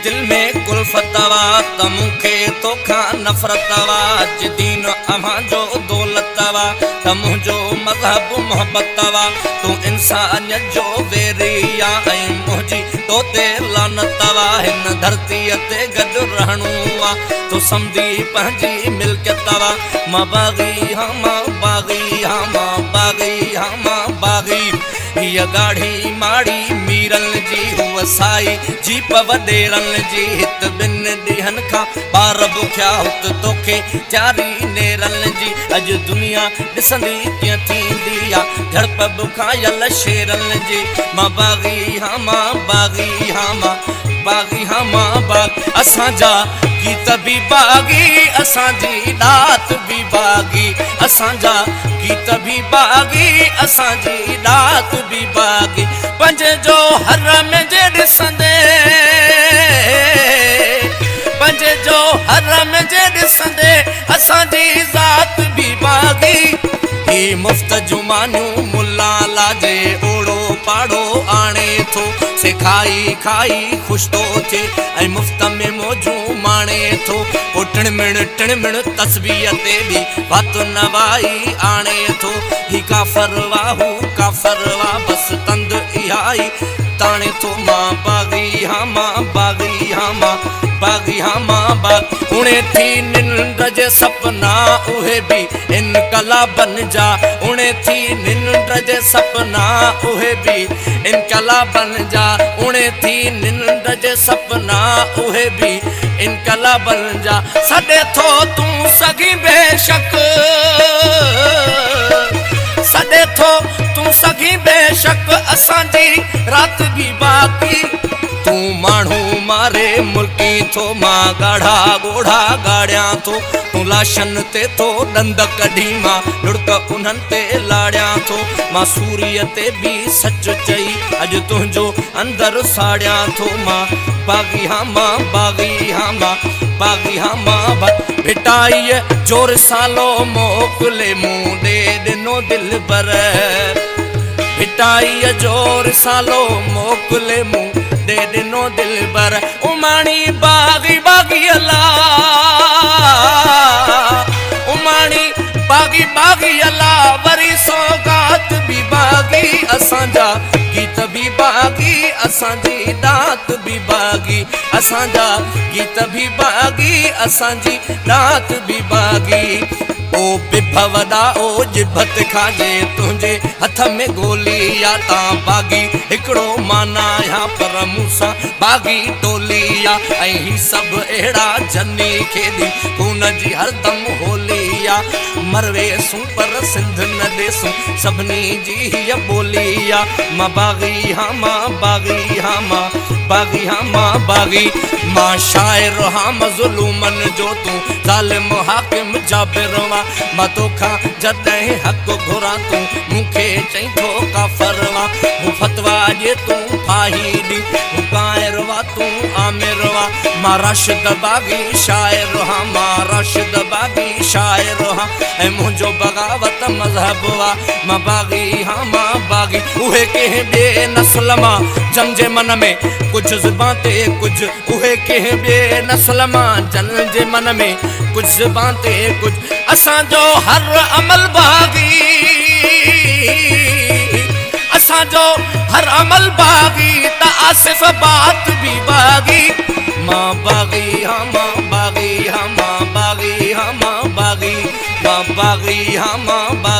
دل ۾ ڪلفت وا ته مون کي توکان نفرت وا. اڄ دين اوهان جو دولت وا ته منهنجو مذهب محبت وا. تون انسانيت جو ويري آ ۽ منهنجي تو تي لعنت وا. هن ڌرتيء تي گڏ رهڻو آ، تو سمجهي پنهنجي ملڪيت وا. مان باغي هان، مان باغي هان، مان باغي هان، مان باغي. هيء ڳاڙهي ماڙي ميرن جي، هوء سائي جيپ وڏيرن جي. هت ٻن ڏينهن کان ٻار بکيا، هت توکي تياري نيرن جي. اڄ دنيا ڏسندي ڪيئن ٿيندي آ جهڙپ بکايل شيرن جي. مان باغي هان، مان باغي هان، مان باغي هان، مان باغي. اسان جا گيت به باغي، اسان جي ڏات به باغي. اسان جا گيت به باغي، اسان جي ڏات به باغي. پنج جو هر ۾ جي ڏسندي، پنج جو هر ۾ جي ڏسندي، اسان جي ذات به باغي. هي مفت جون مانيون ملا لاجي اوڙو پاڙو آڻي ٿو، سي کائي کائي خوش ٿو ٿئي ۽ مفت ۾ موجون ماڻي ٿو. پوء ٽڻمڻ ٽڻمڻ تسبيح تي به وات نوائي آڻي ٿو. هي ڪافر وا، هو ڪافر وا، بس تند اها ئي تاڻي ٿو. مان باغي هان، مان باغي هان، مان باغي هان، مان باغي. اڻي ٿي ننڊ جي سپنا اهي به انقلابن جا. اڻي ٿي ننڊ جي سپنا اهي به انقلابن جا. اڻي ٿي ننڊ جي سپنا اهي به انقلابن جا. سڏي ٿو تون سگهين بيشڪ، سڏي ٿو تون سگهين بيشڪ، اسان جي رات به باقي. تون ماڻهو ماري ملڪين ٿو، مان ڳاڙها ڳوڙها ڳاڙيان ٿو. تون لاشن تي ٿو ڏند ڪڍين، مان لڙڪ انهن تي لاڙيان ٿو. مان سوريء تي به سچ چئي اڄ تنهنجو اندر ساڙيان ٿو. مان باغي هان، مان باغي هان، مان باغي هان، مان باغي. ڀٽائيء جو رسالو موڪلي مون ڏي ڏنو دلبر. ڀٽائيء جو رسالو موڪلي مون ڏي ڏنو دلبر. اماڻي باغي باغي الا، اماڻي باغي باغي الا، وري سوغات به باغي. اسان جا گيت به باغي، اسان جي ڏات به باغي. اسان جا گيت به باغي، اسان جي ڏات به باغي. او بڀ وڏا، او ڄڀ تکا، جي تنهنجي هٿ ۾ گولي آ تان باغي. هڪڙو مان آهيان پر مون سان باغي ٽولي آ. ۽ هي سڀ اهڙا جني کيڏي خون جي هردم هولي آ. مرويسون پر سنڌ نه ڏيسون، سڀني جي هيء ٻولي آ. مان باغي هان، مان باغي هان، مان باغي هان، مان باغي. مان شاعر هان مظلومن جو، تون ظالم حاڪم جابر وان. مان توکان جڏهن حق گهران، تون مون کي چئين ٿو ڪافر وان. هو فتويٰ ڏي تون ڦاهي ڏي، هو ڪائر وا تون آمر وا. مان راشد باغي شاعر هان، مان راشد باغي شاعر هان، ۽ منهنجو بغاوت مذهب وا. مان باغي هان، مان باغي. اهي ڪنهن ٻئي نسل مان جن جي من ۾ ڪجهه زبان تي ڪجهه. اهي ڪنهن ٻئي نسل مان جن جي من ۾ ڪجهه زبان تي ڪجهه. اسان جو هر عمل باغي، اسان جو هر عمل باغي، ته آصف بات به باغي. مان باغي هان، مان باغي هان، مان باغي هان، مان باغي. مان باغي هان، مان باغي.